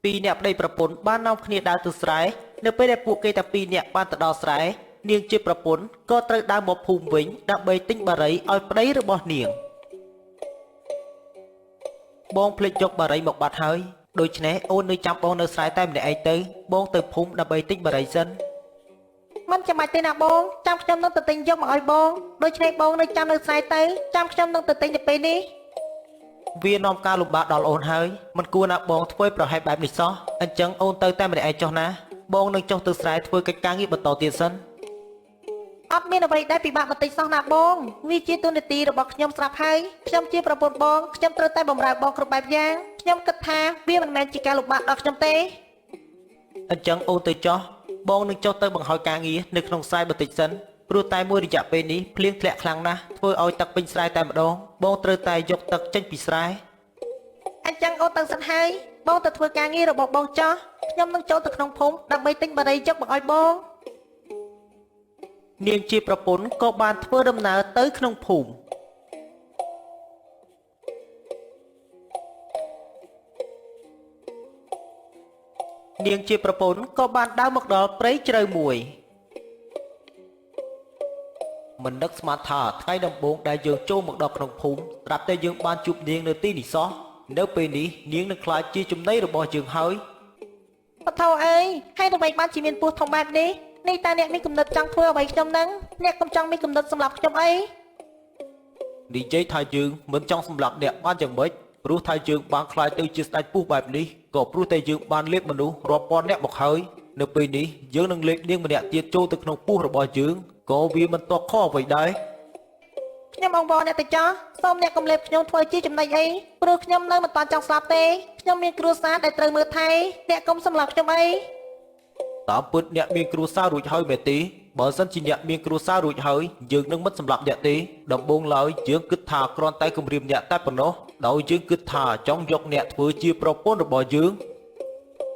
ពីរអ្នកប្តីប្រពន្ធបាននាំគ្នាដើរទៅស្រែនៅពេលដែលពួកគេទាំងពីរនាក់បានទៅដល់ស្រែនាងជាប្រពន្ធក៏ត្រូវដើរមកភូមិវិញដើម្បីទិញបារីឲ្យប្តីរបស់នាងបងភ្លេចយកបារីមកបាត់ហើយដូច្នេះអូននៅចាំបងនៅស្រែតែម្នាក់ឯងទៅបងទៅភូមិដើម្បីទិញបារីសិន មិនចាំបាច់ទេណាបងចាំខ្ញុំនឹងទៅទិញយកមកឲ្យបងដូច្នេះបងនៅចាំនៅស្រែទៅចាំខ្ញុំនឹងទៅទិញទៅពេលនេះ វានាំការលំបាកដល់អូនហើយមិនគួរណាបងធ្វើប្រហែលបែបនេះសោះអញ្ចឹងអូនទៅតែម្នាក់ឯងចុះណាបងនឹងចុះទៅស្រែធ្វើកិច្ចការងារបន្តទៀតសិន អត់មានអ្វីដែលពិបាកបន្តិចសោះណាបងវាជាទូនាទីរបស់ខ្ញុំស្រាប់ហើយខ្ញុំជាប្រពន្ធបងខ្ញុំត្រូវតែបម្រើបងគ្រប់បែបយ៉ាងខ្ញុំគិតថាវាមិនមែនជាការលំបាកដល់ខ្ញុំទេ អញ្ចឹងអូនទៅចោះបងនឹងចុះទៅបង្ហើយការងារនៅក្នុងស្រែបន្តិចសិនព្រោះតែមួយរយៈពេលនេះភ្លៀងធ្លាក់ខ្លាំងណាស់ធ្វើឲ្យទឹកពេញស្រែតែម្ដងបងត្រូវតែយកទឹកចេញពីស្រែ អញ្ចឹងអូនទៅសិនហើយបងទៅធ្វើការងាររបស់បងចោះខ្ញុំនឹងចូលទៅក្នុងភូមិដើម្បីទិញបារីយកមកឲ្យបង នាងជាប្រពន្ធក៏បានធ្វើដំណើរទៅក្នុងភូមិនាងជាប្រពន្ធក៏បានដើរមកដល់ព្រៃជ្រៅមួយមិននឹកស្មានថាថ្ងៃដំបូងដែលយើងចូលមកដល់ក្នុងភូមិស្រាប់តែយើងបានជួបនាងនៅទីនេះសោះនៅពេលនេះនាងនឹងក្លាយជាចំណីរបស់យើងហើយ បថោអើយហើយអ្វីបានជាមានពោះធំបែបនេះនេះតើអ្នកមានគំនិតចង់ធ្វើអ្វីខ្ញុំនឹងអ្នកកុំចង់មានគំនិតសម្រាប់ខ្ញុំអី និយាយថាយើងមិនចង់សម្លាប់អ្នកបានយ៉ាងម៉េចព្រោះថាយើងបានក្លាយទៅជាស្ដេចពស់បែបនេះក៏ព្រោះតែយើងបានលេបមនុស្សរាប់ពាន់នាក់មកហើយនៅពេលនេះយើងនឹងលេបនាងម្នាក់ទៀតចូលទៅក្នុងពោះរបស់យើងក៏វាមិនតបខុសអ្វីដែរ ខ្ញុំអង្វរអ្នកទៅចោះសូមអ្នកកុំលេបខ្ញុំធ្វើជាចំណេញអីព្រោះខ្ញុំនៅមិនតាន់ចង់ស្លាប់ទេខ្ញុំមានគ្រួសារដែលត្រូវមើលថែអ្នកកុំសម្លាប់ខ្ញុំអី តាមពិតអ្នកមានគ្រួសាររួចហើយមែនទេបើសិនជាអ្នកមានគ្រួសាររួចហើយយើងនឹងមិនសម្លាប់អ្នកទេដំបូងឡើយយើងគិតថាគ្រាន់តែគំរាមអ្នកតែប៉ុណ្ណោះដោយយើងគិតថាចង់យកអ្នកធ្វើជាប្រពន្ធរបស់យើង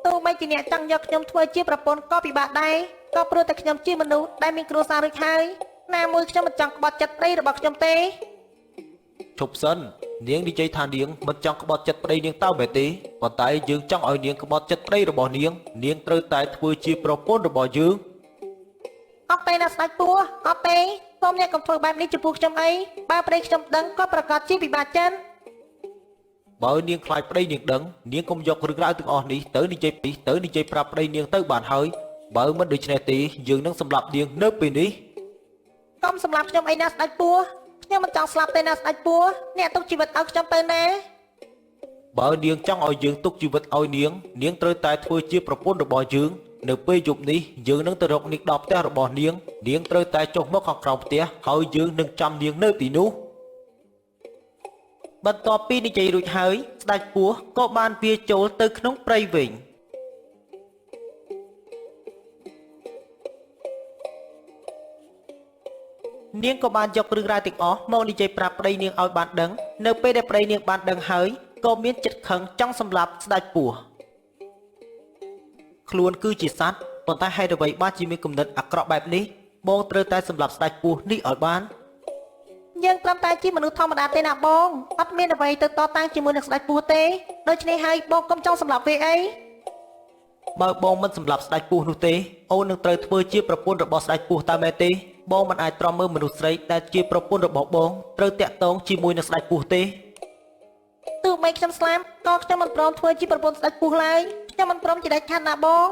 ទោះបីជាអ្នកចង់យកខ្ញុំធ្វើជាប្រពន្ធក៏ពិបាកដែរក៏ព្រោះតែខ្ញុំជាមនុស្សដែលមានគ្រួសាររួចហើយណាមួយខ្ញុំមិនចង់ក្បត់ចិត្តប្តីរបស់ខ្ញុំទេ ឈប់សិននាងនិយាយថានាងមិនចង់ក្បត់ចិត្តប្តីនាងតើមែនទេប៉ុន្តែយើងចង់ឲ្យនាងក្បត់ចិត្តប្តីរបស់នាងនាងត្រូវតែធ្វើជាប្រពន្ធរបស់យើង អត់ទេណាស្ដេចពស់អត់ទេសូមអ្នកកុំធ្វើបែបនេះចំពោះខ្ញុំអីបើប្តីខ្ញុំដឹងក៏ប្រកាសជាពិបាកចិត្ត បើនាងខ្លាចប្តីនាងដឹងនាងកុំយករឿងរ៉ាវទាំងអស់នេះទៅនិយាយពីទៅនិយាយប្រាប់ប្តីនាងទៅបានហើយបើមិនដូច្នេះទេយើងនឹងសម្លាប់នាងនៅពេលនេះ កុំសម្លាប់ខ្ញុំអីណាស្ដេចពស់ខ្ញុំមិនចង់ស្លាប់ទេណាស្ដេចពស់អ្នកទុកជីវិតឲ្យខ្ញុំទៅណា បើនាងចង់ឲ្យយើងទុកជីវិតឲ្យនាងនាងត្រូវតែធ្វើជាប្រពន្ធរបស់យើងនៅពេលយប់នេះយើងនឹងទៅរកនាងដល់ផ្ទះរបស់នាងនាងត្រូវតែចុះមកខាងក្រោមផ្ទះហើយយើងនឹងចាំនាងនៅទីនោះ បន្ទាប់ពីនិយាយរួចហើយស្ដេចពស់ក៏បានវាចូលទៅក្នុងព្រៃវិញនាងក៏បានយករឿងរ៉ាវទាំងអស់មកនិយាយប្រាប់ប្តីនាងឲ្យបានដឹងនៅពេលដែលប្តីនាងបានដឹងហើយក៏មានចិត្តខឹងចង់សម្លាប់ស្ដេចពស់ខ្លួនគឺជាសត្វប៉ុន្តែហេតុអ្វីបានជាមានគំនិតអាក្រក់បែបនេះបងត្រូវតែសម្លាប់ស្ដេចពស់នេះឲ្យបាន យើងត្រឹមតែជាមនុស្សធម្មតាទេណាបងអត់មានអ្វីទៅតតាំងជាមួយនឹងស្ដេចពស់ទេដូច្នេះហើយបងកុំចង់សម្លាប់វាអី បើបងមិនសម្លាប់ស្ដេចពស់នោះទេអូននឹងត្រូវធ្វើជាប្រពន្ធរបស់ស្ដេចពស់តើមែនទេបងមិនអាចទ្រាំមើលមនុស្សស្រីដែលជាប្រពន្ធរបស់បងត្រូវតាក់ទងជាមួយនឹងស្ដេចពស់ទេ ទោះបីខ្ញុំស្លាប់ក៏ខ្ញុំមិនព្រមធ្វើជាប្រពន្ធស្ដេចពស់ឡើយខ្ញុំមិនព្រមជាដាច់ខាតណាបង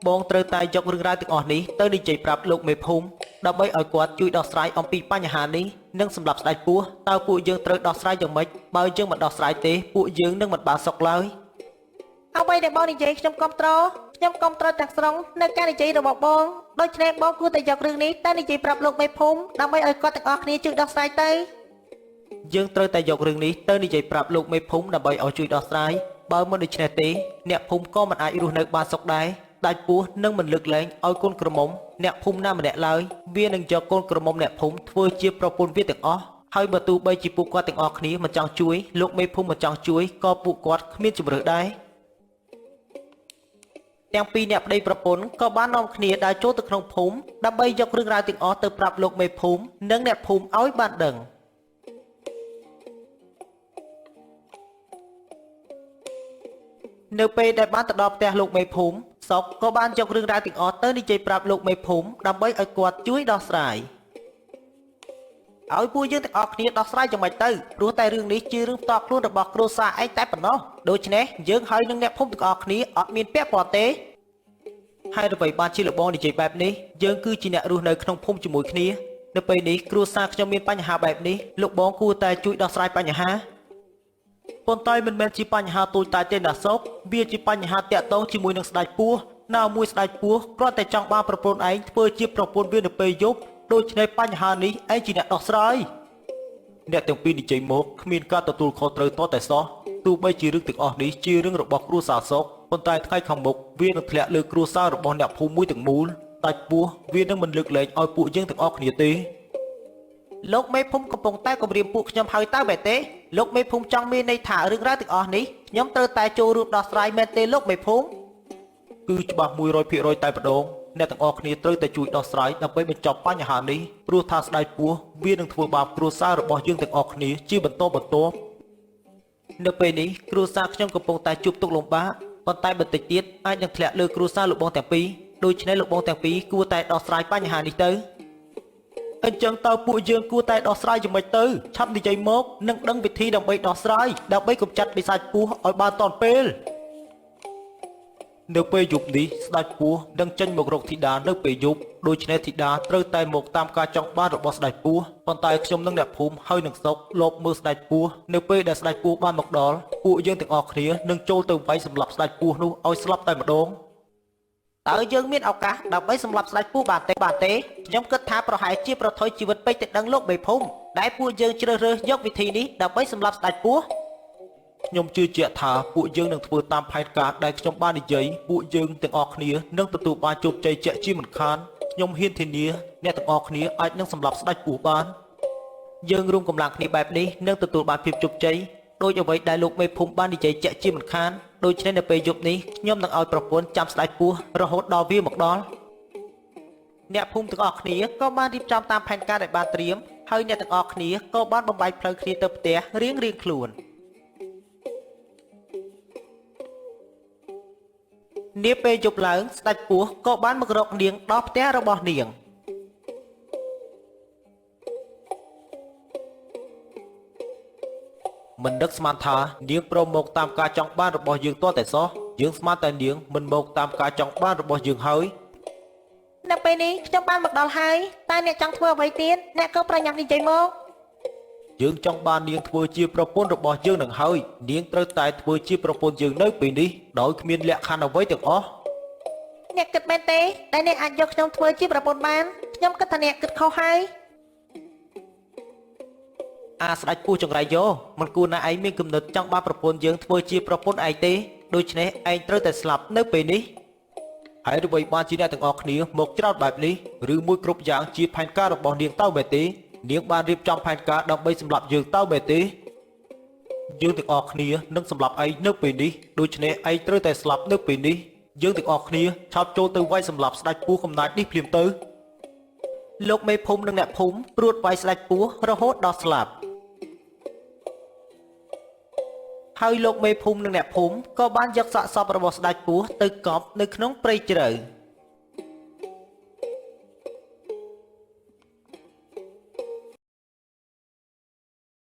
បងត្រូវតែយករឿងរ៉ាវទាំងអស់នេះទៅនិយាយប្រាប់លោកមេភូមិដើម្បីឲ្យគាត់ជួយដោះស្រាយអំពីបញ្ហានេះនិងសម្លាប់ស្ដេចពស់តើពួកយើងត្រូវដោះស្រាយយ៉ាងម៉េចបើយើងមិនដោះស្រាយទេពួកយើងនឹងមិនបានសុខឡើយ អ្វីដែលបងនិយាយខ្ញុំគាំទ្រខ្ញុំគាំទ្រទាំងស្រុងនៅការនិយាយរបស់បងដូច្នេះបងគួរតែយករឿងនេះទៅនិយាយប្រាប់លោកមេភូមិដើម្បីឲ្យគាត់ទាំងអស់គ្នាជួយដោះស្រាយទៅ យើងត្រូវតែយករឿងនេះទៅនិយាយប្រាប់លោកមេភូមិដើម្បីឲ្យជួយដោះស្រាយបើមិនដូច្នេះទេអ្នកភូមិក៏មិនអាចរស់នៅបានសុខដែរដាច់ពោះនឹងមិនលើកលែងឲ្យកូនក្រមុំអ្នកភូមិណាម្នាក់ឡើយវានឹងយកកូនក្រមុំអ្នកភូមិធ្វើជាប្រពន្ធវាទាំងអស់ហើយបើទោះបីជាពួកគាត់ទាំងអស់គ្នាមិនចង់ជួយលោកមេភូមិមិនចង់ជួយក៏ពួកគាត់គ្មានជម្រើសដែរទាំងពីរអ្នកប្តីប្រពន្ធក៏បាននាំគ្នាដើរចូលទៅក្នុងភូមិដើម្បីយករឿងរ៉ាវទាំងអស់ទៅប្រាប់លោកមេភូមិនិងអ្នកភូមិឲ្យបានដឹង។ នៅពេលដែលបានទៅដល់ផ្ទះលោកមេភូមិសុកក៏បានយករឿងរ៉ាវទាំងអស់ទៅនិយាយប្រាប់លោកមេភូមិដើម្បីឲ្យគាត់ជួយដោះស្រាយឲ្យពួកយើងទាំងអស់គ្នាដោះស្រាយយ៉ាងម៉េចទៅព្រោះតែរឿងនេះជារឿងផ្ទាល់ខ្លួនរបស់គ្រួសារឯងតែប៉ុណ្ណោះដូច្នេះយើងហើយនឹងអ្នកភូមិទាំងអស់គ្នាអត់មានពាក់ព័ន្ធទេហើយអ្វីបានជាលបងនិយាយបែបនេះយើងគឺជាអ្នករស់នៅក្នុងភូមិជាមួយគ្នានៅពេលនេះគ្រួសារខ្ញុំមានបញ្ហាបែបនេះលោកបងគួរតែជួយដោះស្រាយបញ្ហា ប៉ុន្តែមិនមែនជាបញ្ហាតូចតាចទេណាសុកវាជាបញ្ហាតាក់ទងជាមួយនឹងស្ដេចពស់ណាមួយស្ដេចពស់គ្រាន់តែចង់បានប្រពន្ធឯងធ្វើជាប្រពន្ធវានៅពេលយប់ដូច្នេះបញ្ហានេះឯងជាអ្នកដោះស្រាយអ្នកទាំងពីរនិយាយមកគ្មានការទទួលខុសត្រូវតតែសោះទោះបីជារឿងទាំងអស់នេះជារឿងរបស់គ្រួសារសុកប៉ុន្តែថ្ងៃខាងមុខវានឹងធ្លាក់លើគ្រួសាររបស់អ្នកភូមិមួយទាំងមូលដាច់ពោះវានឹងមិនលើកលែងឲ្យពួកយើងទាំងអស់គ្នាទេ លោកមេភូមិកំពុងតែគំរាមពួកខ្ញុំហើយតើមែនទេលោកមេភូមិចង់មានន័យថារឿងរ៉ាវទាំងអស់នេះខ្ញុំត្រូវតែចូលរួមដោះស្រាយមែនទេលោកមេភូមិគឺច្បាស់100%តែម្ដងអ្នកទាំងអស់គ្នាត្រូវតែជួយដោះស្រាយដើម្បីបញ្ចប់បញ្ហានេះព្រោះថាស្ដេចពស់វានឹងធ្វើបាបគ្រួសាររបស់យើងទាំងអស់គ្នាជាបន្តបន្ទាប់នៅពេលនេះគ្រួសារខ្ញុំកំពុងតែជួបទុក្ខលំបាកប៉ុន្តែបន្តិចទៀតអាចនឹងធ្លាក់លើគ្រួសារលោកបងទាំងពីរដូច្នេះលោកបងទាំងពីរគួរតែដោះស្រាយបញ្ហានេះទៅ អញ្ចឹងតើពួកយើងគួរតែដោះស្រាយយ៉ាងម៉េចទៅឆាប់និយាយមកនិងដឹងវិធីដើម្បីដោះស្រាយដើម្បីកម្ចាត់បិសាចពស់ឲ្យបានទាន់ពេលនៅពេលយប់នេះស្ដេចពស់នឹងចេញមករកធីតានៅពេលយប់ដូច្នេះធីតាត្រូវតែមកតាមការចង់បានរបស់ស្ដេចពស់ប៉ុន្តែខ្ញុំនិងអ្នកភូមិហើយនឹងសុកលបមើលស្ដេចពស់នៅពេលដែលស្ដេចពស់បានមកដល់ពួកយើងទាំងអស់គ្នានឹងចូលទៅវាយសម្លាប់ស្ដេចពស់នោះឲ្យស្លាប់តែម្ដង តើយើងមានឱកាសដើម្បីសម្លាប់ស្ដេចពស់បានទេបានទេខ្ញុំគិតថាប្រហែលជាប្រថុយជីវិតពេកទៅដឹងលោកមេភូមិដែលពួកយើងជ្រើសរើសយកវិធីនេះដើម្បីសម្លាប់ស្ដេចពស់ខ្ញុំជឿជាក់ថាពួកយើងនឹងធ្វើតាមផែនការដែលខ្ញុំបាននិយាយពួកយើងទាំងអស់គ្នានឹងទទួលបានជោគជ័យជាក់ជាមិនខានខ្ញុំហ៊ានធានាអ្នកទាំងអស់គ្នាអាចនឹងសម្លាប់ស្ដេចពស់បានយើងរួមកម្លាំងគ្នាបែបនេះនឹងទទួលបានភាពជោគជ័យដោយអ្វីដែលលោកមេភូមិបាននិយាយជាក់ជាមិនខានដូច្នេះនៅពេលយប់នេះខ្ញុំនឹងឲ្យប្រពន្ធចាំស្ដេចពស់រហូតដល់វាមកដល់ អ្នកភូមិទាំងអស់គ្នាក៏បានរៀបចំតាមផែនការដែលបានត្រៀមហើយអ្នកទាំងអស់គ្នាក៏បានបំបែកផ្លូវគ្នាទៅផ្ទះរៀងៗខ្លួននាពេលយប់ឡើងស្ដេចពស់ក៏បានមករកនាងដល់ផ្ទះរបស់នាងមិននឹកស្មានថានាងព្រមមកតាមការចង់បានរបស់យើងទាល់តែសោះយើងស្មានតែនាងមិនមកតាមការចង់បានរបស់យើងហើយ នៅពេលនេះខ្ញុំបានមកដល់ហើយតើអ្នកចង់ធ្វើអ្វីទៀតអ្នកក៏ប្រញាប់និយាយមក យើងចង់បាននាងធ្វើជាប្រពន្ធរបស់យើងនឹងហើយនាងត្រូវតែធ្វើជាប្រពន្ធយើងនៅពេលនេះដោយគ្មានលក្ខខណ្ឌអ្វីទាំងអស់ អ្នកគិតមែនទេដែលអ្នកអាចយកខ្ញុំធ្វើជាប្រពន្ធបានខ្ញុំគិតថាអ្នកគិតខុសហើយ អាស្ដេចពស់ចង្រៃយោមិនគួរណាឯងមានគំនិតចង់បានប្រពន្ធយើងធ្វើជាប្រពន្ធឯងទេដូច្នេះឯងត្រូវតែស្លាប់នៅពេលនេះហើយអ្វីបានជាអ្នកទាំងអស់គ្នាមកច្រោតបែបនេះឬមួយគ្រប់យ៉ាងជាផែនការរបស់នាងតើមែនទេនាងបានរៀបចំផែនការដើម្បីសម្លាប់យើងតើមែនទេយើងទាំងអស់គ្នានឹងសម្លាប់ឯងនៅពេលនេះដូច្នេះឯងត្រូវតែស្លាប់នៅពេលនេះយើងទាំងអស់គ្នាឆាប់ចូលទៅវាយសម្លាប់ស្ដេចពស់កំណាចនេះភ្លាមទៅលោកមេភូមិនិងអ្នកភូមិព្រួតវាយស្ដេចពស់រហូតដល់ស្លាប់ ហើយលោកមេភូមិនិងអ្នកភូមិក៏បានយកសាកសពរបស់ស្ដេចពស់ទៅកប់នៅក្នុងព្រៃជ្រៅ។